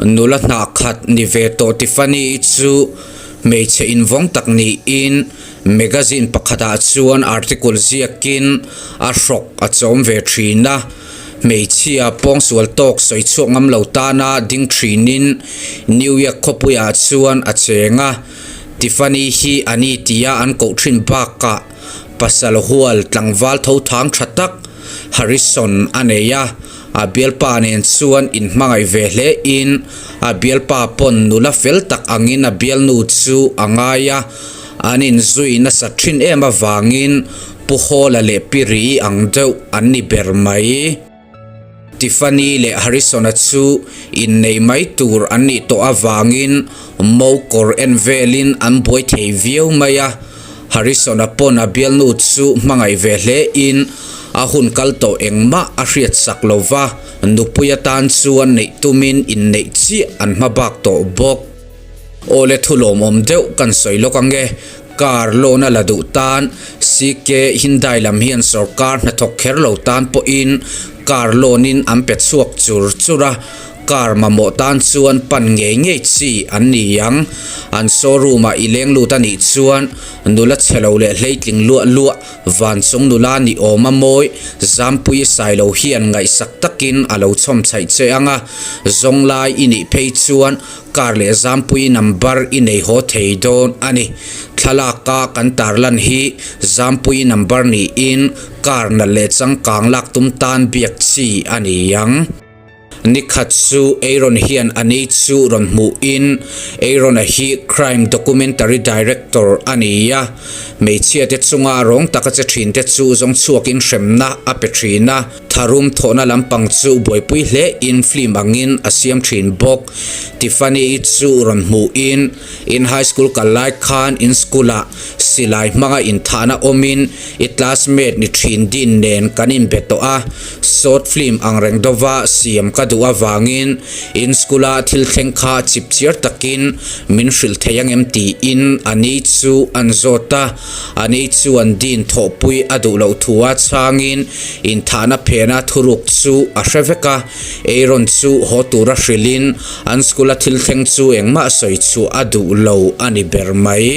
Nula hnah khat ni ve tawh Tiffany-i chu hmeichhe invawng tak niin magazine pakhatah chuan article ziakin a hrawk a chawm ve thin a. Hmeichhia pawngsual tawk sawi chhuak ngam lo tana ding thinin New York khawpuiah chuan a cheng a. Tiffany hi a ni tia an koh thin bakah pasal hual tlangval tho thang tha tak Harrison a nei a. A bialpa nen chuan inhmangaih ve hle in a bialpa pawn nula fel tak angin a bialnu chu a ngai a, an inzui nasa thin em avangin Pu Hawla leh Pi Ri ang deuh an ni ber mai. Tiffany leh Harrison-a chu innei mai tur an nih tawh avangin mo kawr en velin an buai thei viau mai a. Harrison-a pawn a bialnu chu hmangaih ve hle in a hun kal tawh engmah a hriat sak lo va, nupui atan chuan neih tumin inneih chiah an hma bak tawh bawk. Awle thu lawmawm deuh kan sawi lawk ange, car loan a la duh tan CK Hyundai lam hian sorkar hnathawk kher lo tan pawhin car loan in an pe chhuak chur chur a, Car mamawh tan chuan pan ngei ngei chi an ni ang. An showroom ah i leng lut a nih chuan nula chhe lo leh hleitling luah luah van chung nula ni awm a mawi Zampui Sailo hian ngaihsak takin a lo chhawm chhaih che ang a, zawng lai i nih phei chuan car leh Zampui number i nei haw thei dawn a ni. Thlalak a kan tarlan hi Zampui number niin car nalh leh changkang lak tum tan biak chi a ni ang. Nikhat chu Aaron hian a ni chu rawn hmuhin Aaron-a hi crime documentary director a ni a, hmeichhia te chunga rawng taka che thin te chu zawng chhuakin hremna a pe thin a, tharum thawhna lampang chu buaipui hle in film angin a siam thin bawk. Tiffany-i chu rawn hmuhin in high school kal lai khan in school-ah silai hmanga inthahna awmin i classmate ni thin din nen kan inbe tawh a, Short film ang reng deuha siam ka duh avangin in school-a thil thleng kha chip chiar takin min hrilh thei ang em tiin a ni chu an zawt a, a ni chuan Dean thawhpui a duh loh thu a chhangin inthahna phena thuruk chu a hre vek a, Aaron chu haw tura hrilhin an school-a thil thleng chu engmah sawi chhuah a duh lo a ni ber mai.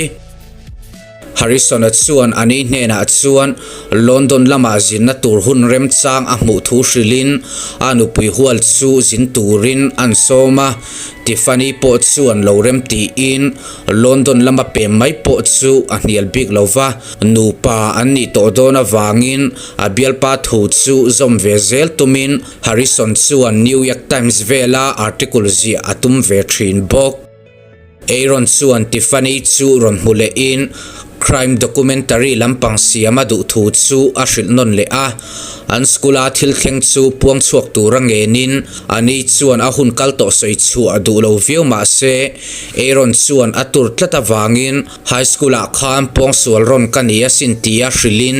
Harrison-a chuan a ni hnenah chuan London lamah zinna tur hun remchang a hmuh thu hrilhin a nupui hual chu zin turin an sawm a, Tiffany pawh chuan lo rem tiin London lama pem mai pawh chu a hnial bik lo va, nupa an nih tawh dawn avangin a bialpa thu chu zawm ve zel tumin Harrison chuan New York Times vela article ziah a tum ve thin bawk. Aaron chuan Tiffany chu rawn hmu lehin crime documentary lampang siam a duh thu chu a hrilh nawn leh a. An school-a thil thleng chu puang chhuak tura ngenin ani chuan a hun kal tawh sawi chhuah a duh lo viau mah se Aaron chuan a tur tlat avangin high school-ah khan pawngsual rawn ka ni asin tia hrilhin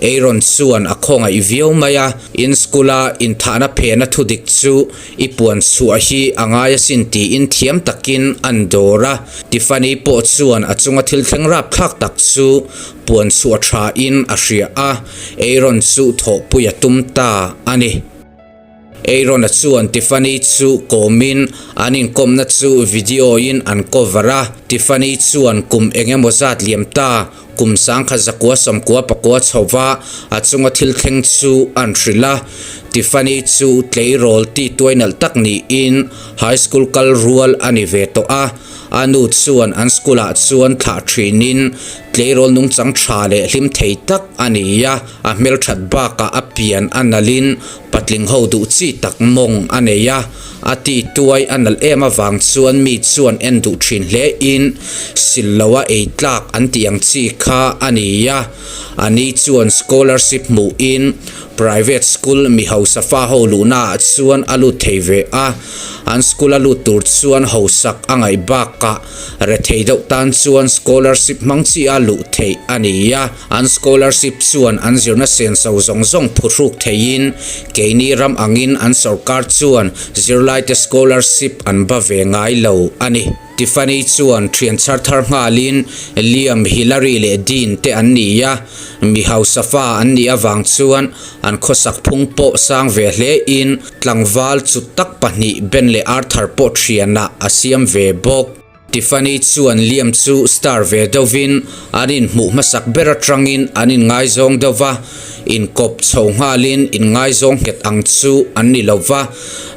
Aaron chuan a khawngaih viau mai a. In school-a inthahna phena thudik chu I puan chhuah hi a ngai asin tiin thiam takin an dawr a, Tiffany pawh chuan a chunga thil thleng rapthlak tak chu puan chhuah thain a hria a, Aaron chu thawhpui a tum ta a ni. Aaron-a chuan Tiffany chu kawmin an inkawmna chu video-in an cover a, Tiffany chuan kum eng emaw zat liam ta Kum sangkhat zakua sawmkua pakua chhova a chunga thil thleng chu an hrilh a, Tiffany chu tleirawl ti tuai nalh tak niin high school kal rual a ni ve tawh a, a nu chuan an school ah chuan thlah thinin tleirawl nungchang tha leh hlim thei tak a ni a, a hmelthat bakah a pian a nalhin Patling ho duh chi tak mawng a nei a, a ti tuai a nalh em avang chuan mi chuan en duh thin hle in sil lo a ei tlak an tih ang chi kha a ni a, a ni chuan scholarship hmuh in private school mi hausa fa ho luhna ah chuan a lut thei ve a, an school a lut tur chuan hausak a ngaih bakah rethei deuh tan chuan scholarship hmang chi a luh theih a ni a. An scholarship chuan an zirna senso zawng zawng phuhruk theiin ke Keini ram angin an sorkar chuan zirlaite scholarship an ba ve ngai lo a ni. Tiffany chuan thian chhar thar nghalin Liam, Hillary leh Dean te an ni a, mi hausa fa an nih avang chuan an khawsak phung pawh sang ve hle in tlangval chu tak pahnih Ben leh Arthur pawh thianah a siam ve bawk. Tiffany chuan Liam chu star ve deuhvin an inhmuh hmasak ber atangin an inngaizawng deuh va, inkawp chho nghalin inngaizawng nghet ang chu an ni lo va.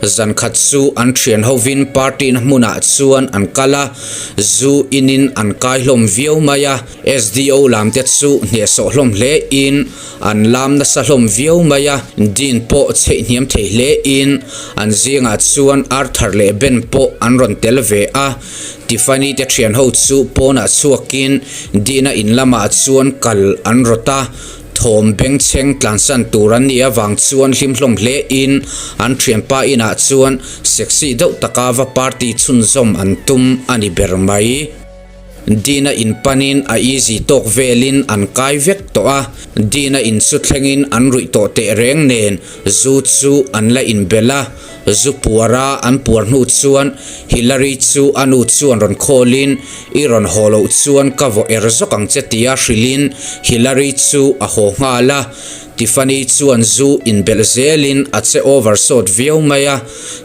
Zan khat chu an thian hovin party na hmunah chuan an kal a, zu inin an kai hlawm viau mai a. SDO lam te chu hnehsawh hlawm hle in an lam nasa hlawm viau mai a, Dean pawh chheih hniam thei hle in an zingah chuan Arthur leh Ben pawh an rawn tel ve a. Tiffany te thian ho chu pawnah chhuakin Dean-a in lamah chuan kal an rawt a, thawm bengchheng tlansan tur an nih avang chuan hlim hlawm hle in an thianpa inah chuan sexy deuh taka va party chhunzawm an tum a ni ber mai. Dina in panin a easy tawk velin an kai vek tawh a, Dina in chu thlengin an ruih tawh teh reng nen zu chu an la inbelh a, zu puara an puar hnu chuan Hillary chu a nu chuan rawn call-in i rawn haw loh chuan ka vaw er zawk ang che tia hrilhin Hillary chu a haw nghal a, Tiffany chuan zu inbelh zelin a che over sawt viau mai a,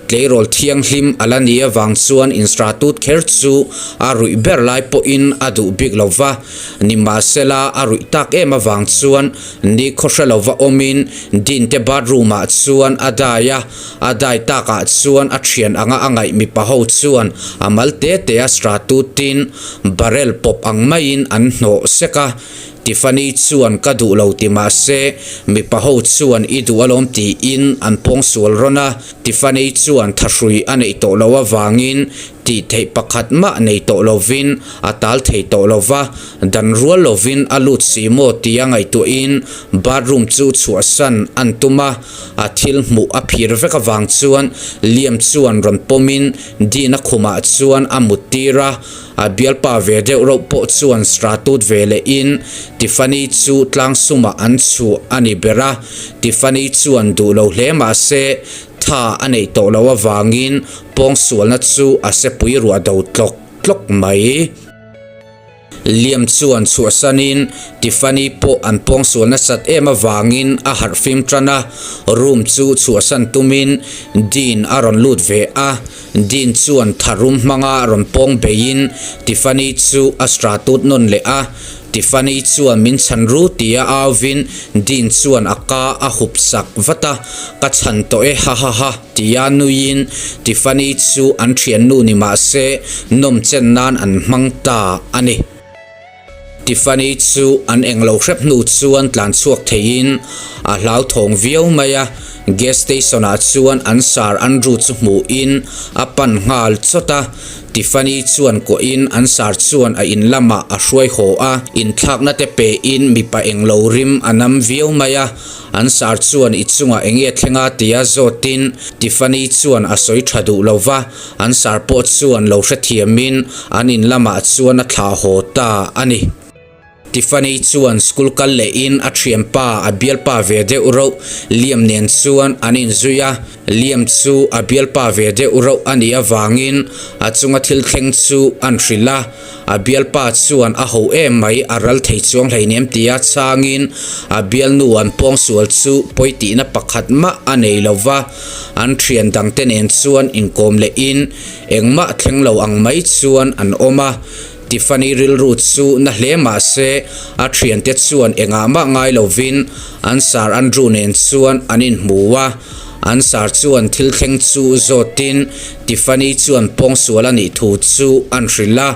tleirawl thianghlim a la ni avang chuan instratut kher chu a ruih ber lai pawhin a duh bik lo va, nimahsela a ruih tak em avang chuan ni khawhre lova awmin Dean te bathroom ah chuan a dai a, a dai takah chuan a thian anga a ngaih mipa ho chuan a mal te te a stratutin barrel pawp ang maiin an hnawh sek a. Tiffany chuan ka duh lo ti mah se, mipa ho chuan i duh alawm tiin an pawng sual rawn a. Tiffany chuan thahrui a neih tawh loh avangin tih theih pakhat mah nei tawh lovin a tal thei tawh lo va, dan rual lovin a lut si maw tia ngaihtuahin bathroom chu chhuahsan an tum a. A thil hmuh a phir vek avang chuan Liam chuan rawn pawmin Dina khumah chuan a muttir a. A bialpa ve deuh reuh pawh chuan stratut ve leh in Tiffany chu tlang sumah an chhuah a ni ber a, Tiffany chuan duh lo hle mah se tha a neih tawh loh avangin pawngsualna chu a sepui ruah do tlawk tlawk mai. Liam chuan chhuahsanin Tiffany pawh an pawngsual nasat em avangin a harhfim tan a, room chu chhuahsan tumin Dean a rawn lut ve a. Dean chuan tharum hmanga rawn pawng beiin Tiffany chu a stratut nawn leh a. Tiffany chuan min chhan ru tia auvin Dean chuan a ka a hup sak vat a, Ka chhan tawh e hahaha tia nuiin Tiffany chu an thiannu ni mah se nawm chen nan an hmang ta a ni. Tiffany chu an englo hrep hnu chuan tlan chhuak theiin a hlauthawng viau mai a, gas station ah chuan an sar Andrew chu hmuhin a pan nghal chawt a, Tiffany chuan kuahin an sar chuan a in lamah a hruai haw a, inthlakna te pein mipa englo rim a nam viau mai a, an sar chuan i chungah enge thleng a tia zawtin Tiffany chuan a sawi tha duh lo va. An sar pawh chuan lo hrethiamin an in lamah chuan a thlah haw ta a ni. Tiffany chuan school kal lehin a thianpa a bialpa ve deuh reuh Liam nen chuan an inzui a, Liam chu a bialpa ve deuh reuh a nih avangin a chunga thil thleng chu an hrilh a, a bialpa chuan a ho em mai a ral thei chuang hleinem tia changin a bialnu an pawngsual chu pawi tihna pakhat mah a nei lo va. An thian dangte nen chuan inkawm lehin engmah thleng lo ang mai chuan an awm a. Tiffany rilru chu na hle mah se a thiante chuan engah mah ngai lovin an Sir Andrew nen chuan an inhmu a. An Sir chuan thil thleng chu zawtin Tiffany chuan pawngsual a nih thu chu an hrilh a.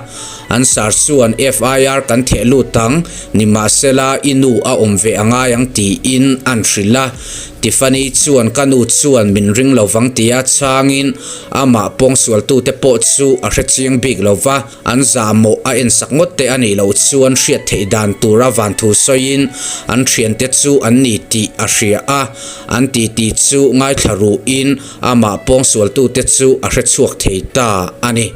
An Sir chuan FIR kan theh lut ang, nimahsela i nu a awm ve a ngai ang tiin an hrilh a. Tiffany chuan ka nu chuan min ring lo vang tia chhangin amah pawngsualtute pawh chu a hre chiang bik lo va, an zahmawh a ensak ngawt te a nih loh chuan hriat theih dan tura vanthu sawiin an thiante chu an ni tih a hria a, an titi chu ngaithla ruhin amah pawngsualtute chu a hre chhuak thei ta a ni.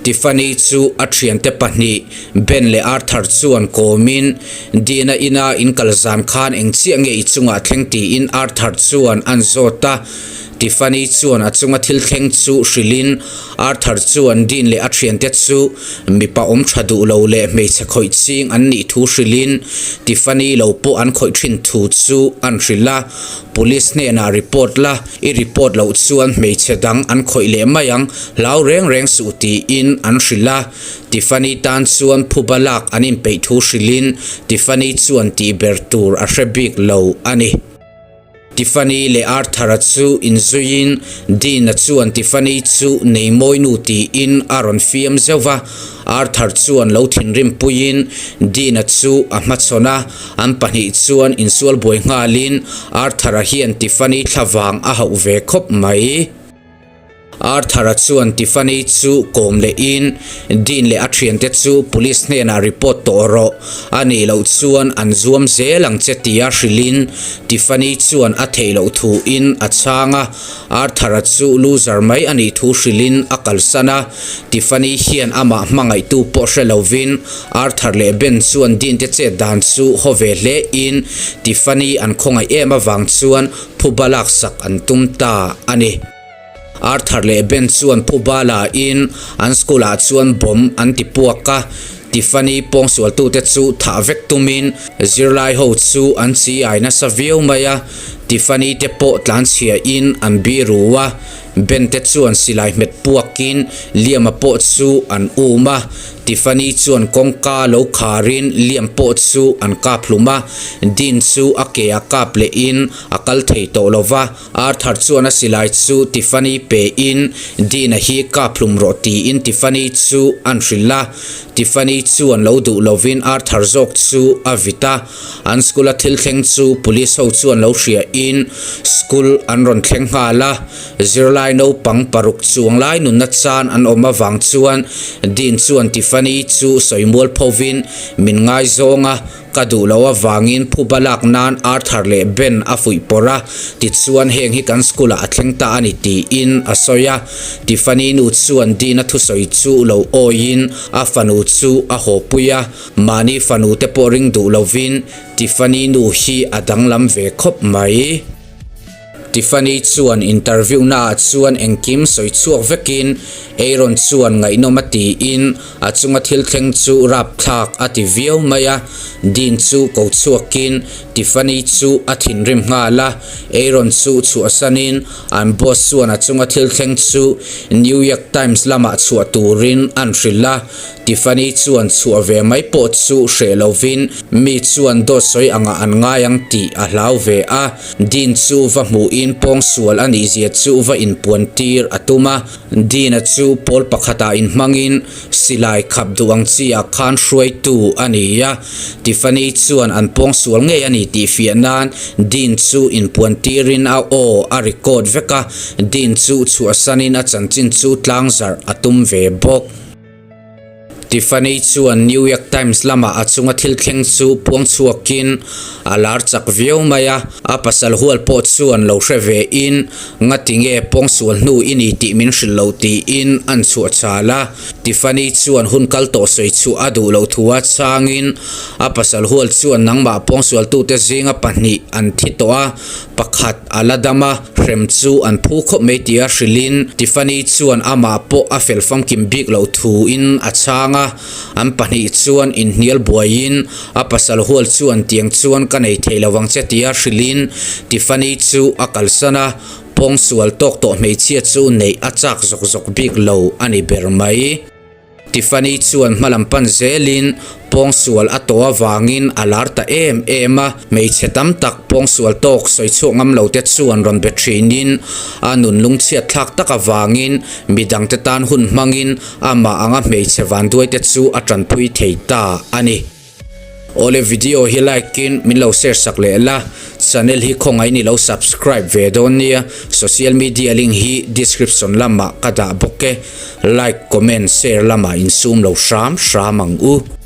Tiffany chu a thiante pahnih Ben leh Arthur chuan kawmin, Dina ina in kal zan khan eng chiah nge i chungah thleng tiin Arthur chuan an zawt a. Tiffany chuan a chunga thil thleng chu hrilhin Arthur chuan Dean leh a thiante chu mipa awm tha duh lo leh hmeichhe khawih ching an nih thu hrilhin Tiffany lo pawh an khawih thin thu chu an hrilh a. Police hnenah report la, i report loh chuan hmeichhe dang an khawih leh mai ang, hlau reng reng suh tiin an hrilh a. Tiffany tan chuan phuba lak an inpeih thu hrilhin Tiffany chuan tih ber tur a hre bik lo a ni. Tiffany leh Arthur-a chu inzuiin Dean-a chuan Tiffany chu nei mawi nu tiin a rawn fiam zeuh va. Arthur chuan lo thinrim puiin Dean-a chu a hmachhawn a, an pahnih chuan insual buai nghalin Arthur-a hian Tiffany thlavang a hauh ve khawp mai. Arthur-a chuan Tiffany chu kawm lehin Dean leh a thiante chu police hnenah report tawh rawh, a nih loh chuan an zuam zel ang che tia hrilhin Tiffany chuan a theih loh thuin a chhang a, Arthur-a chu loser mai a nih thu hrilhin a kalsan a, Tiffany hian amah hmangaihtu pawh hre lovin Arthur leh Ben chuan Dean te chet dan chu haw ve hlein Tiffany an khawngaih em avang chuan phuba laksak an tum ta a ni. Arthur leh Ben chuan phuba la in an school ah chuan bomb an ti puak a, Tiffany pawngsualtute chu thah vek tumin zirlai ho chu an chi ai nasa viau mai a, Tiffany te pawh tlanchhia in an biru a, Ben te chuan silai hmet puakin Liam-a pawh chu an um a, Tiffany chuan kawngka lo kharin Liam pawh chu an kap hlum a, Dean chu a ke a kap lehin a kal thei tawh lo va, Arthur chuan a silai chu Tiffany pein Dean-a hi kap hlum rawh tiin Tiffany chu an hrilh a, Tiffany chuan lo duh lovin Arthur zawk chu a vit a, an school-a thil thleng chu police ho chuan lo hriain school an rawn thleng nghal a, zirlai naupang paruk chuang lai nunna chan an awm avang chuan Dean chuan Tiffany chu sawi mual phovin min ngaizawng a. Ka duh loh avangin phuba lak nan Arthur leh Ben a fuih pawrh a, tichuan heng hi kan school ah a thleng ta a ni tiin a sawi a. Tiffany nu chuan Dean-a thusawi chu lo awiin a fanu chu a haw pui a, mahni fanu te pawh ring duh lovin Tiffany nu hi a danglam ve khawp mai. Tiffany chuan interview naah chuan engkim sawi chhuak vekin Aaron chuan ngaihnawm a tiin a chunga thil thleng chu rapthlak a ti viau mai a. Dean chu ko chhuakin Tiffany chu a thinrim nghal a, Aaron chu chhuahsanin an boss chuan a chunga thil thleng chu New York Times lamah chhuah turin an hrilh a. Tiffany chuan chhuah ve mai pawh chu hreh lovin mi chuan dawt sawi angah an ngai ang tih a hlau ve a. Dean chu va hmuhin pawngsual a nih zia chu va inpuan tir a tum a. Dean-a chu pawl pakhatah inhmangin silai khap duh ang chi ah khan hruaitu a ni a. Tiffany chuan an pawngsual ngei a ni tih fiah nan Dean chu inpuan tirin a aw a record vek a. Dean chu chhuahsanin a chanchin chu tlangzarh a tum ve bawk. Tiffany chuan New York Times lamah a chunga thil thleng chu puang chhuakin a lar chak viau mai a, a pasal hual pawh chuan lo hre ve in ngati nge pawngsual hnu i ni tih min hrilh loh tiin an chhuah chal a. Tiffany chuan hun kal tawh sawi chhuah a duh loh thu a changin a pasal hual chuan nangmah pawngsualtute zinga pahnih an thi tawh a, Pakhat a la dam a, hrem chu an phu khawp mai tia hrilhin Tiffany chuan amah pawh a fel famkim bik loh thuin a chhang a, an pahnih chuan inhnial buaiin a pasal hual chuan tiang chuan ka nei thei lo ang che tia hrilhin Tiffany chu a kalsan a, pawngsual tawk tawh hmeichhia chu neih a chak zawk zawk bik lo a ni ber mai. Tiffany chuan hmalam pan zelin pawngsual a tawh avangin a lar ta em em a, hmeichhe tam tak pawngsual tawk sawi chhuak ngam lo te chuan rawn be thinin a nun lungchhiat thlak tak avangin midangte tan hun hmangin amah anga hmeichhe vanduai te chu a tanpui thei ta a ni. Awle video hi like in min lo share sak leh la, channel hi khawngaih in i lo subscribe ve dawn nia, social media link hi description lamah ka dah bawk e, like comment share lamah insum lo hram hram ang u.